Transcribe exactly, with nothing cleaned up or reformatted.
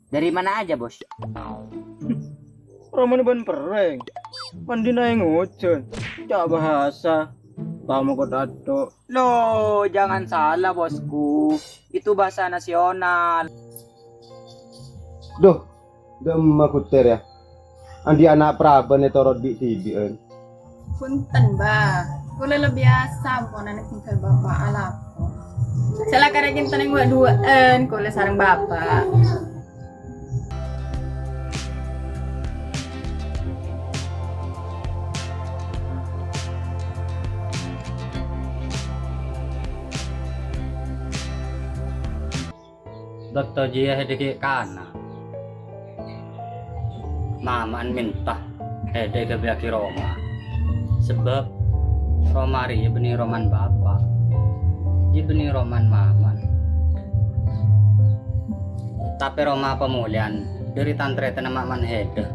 Dari mana aja, Bos? Romana bân perrèng. Mandina è ngojhân. Ca' bahasa. Tamo kok tato. Loh, jangan salah, Bosku. Itu bahasa nasional. Duh, dâ'emma Gutter, yâ. Andi' ana' paraban ètoro' bi'-dhibi'ân. Punten, Mbah. Kaulâ la biyasa amponana tinggal Bapa' alako. Sè la karè kinta neng wa'-duwa'an kaulâ sareng Bapa'. Bâkto jiyâ Hèdhâ ghi' kana'. Mama'an mènta Hèdhâ èghâbâyyâghi roma. Sabâb roma rèya bânnè romana Bapa'. Iyâ bânnè romana Mama'an. Tapè roma pamolèyan dhâri tan-tarètanna Mama'an Hèdhâ.